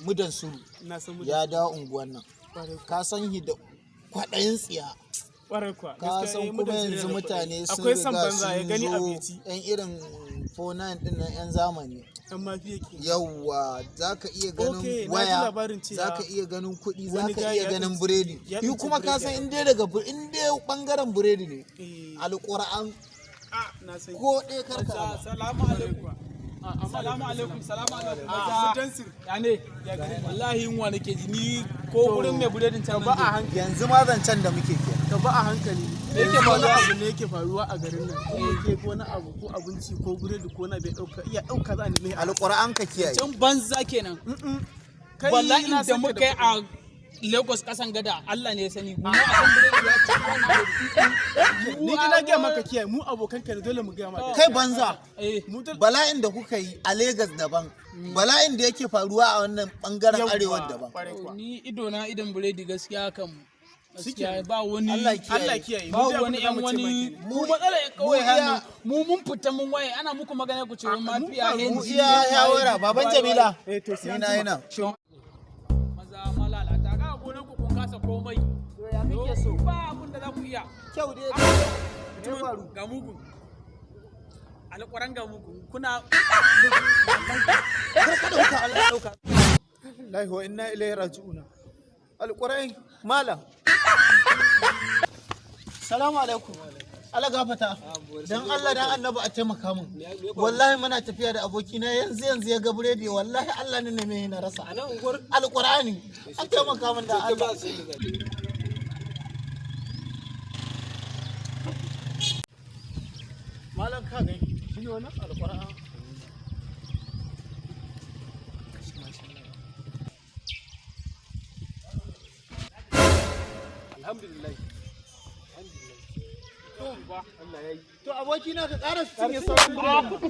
Mudan Suru Na san mu. ya dawo unguwan nan. Kwarai kuwa. Ka san shi da kwaɗayin tsiya. Kwarai kuwa. Ka Gaskiya, san eh, kuma mudan yanzu sirri da mutane kwaɗayi. sun Akwai san riga banza ya sun gani abu ya zo ci. yan irin 49 din nan, yan zamani. Yan mafiya ke. Yawwa, za ka iya ganin Okay, na ji waya, labarin cewa za ka iya ganin kuɗi, za wani ka gaya iya ya ganin biredi. ya Yi tsinci kuma ka biredi san a in dai daga in dai bangaren biredi ne, alƙur'an Ah, na san. ko ɗaya karka raba. Salamu alaikum. Salamu alaikum, salamu alaikum. Ah, mudan sir. Ya ne? Wallahi yunwa nake ji ni, ko gurin mai buredin can Ba a nan. hankali. Yanzu ma zancen da muke kenan. Ka ba a hankali. Me yake Wani faruwa? abu ne yake faruwa a garin nan. Ko yake ko wani abu, ko abinci, ko biredi, ko na bai dauka iya dauka, za a nemi a. Alƙur'an ka kiyaye. Can banza kenan. Kai, Wallahi na da san ka muka yi kuɗi. a Lagos kasan gada, Allah ne ya sani. Mu a kan biredi ya ci wannan biredi. Ni dai na gaya maka, kiyaye, mu abokan ka ne, dole mu gaya maka. Kai banza. Eh, Mu dole. Bala'in da kuka yi a Legas daban, bala'in da yake faruwa a wannan bangaren Yawwa, arewa daban. kwarai kuwa. Ni ido na idan biredi, gaskiya kan gaskiya ba wani. Allah kiyaye. Allah kiyaye. Ba Mu dai wani abin da yan zamu ce ma wani kenan. mu matsala kawai mu iya- hannu mu mun fita mun waye, ana muku magana ku ce wai mafiya. Mu iya shawara, baban Jamila. Eh, to sai Ni an na jima. yi nan. Maza malalata, ga gonan ku kun kasa komai. To ya kake so? Ba abun da za ku iya. Kyau dai. Me faru? Ga mugun alƙwaran, ga mugun kuna. Kar ka dauka, Allah dauka. Lillahi wa inna ilaihi raji'una. Alƙur'an malam. Salamu alaikum. Allah gafata. Dan Allah dan Annabi a taimaka min. Wallahi muna tafiya da abokina, yanzu yanzu ya ga biredi, wallahi Allah ne ne na rasa. Alƙur'ani a taimaka min da Allah. Malam, ka gani shi ne wannan alƙur'an. Alhamdulillah. To abokina, ka ƙara cinye sauran biredin.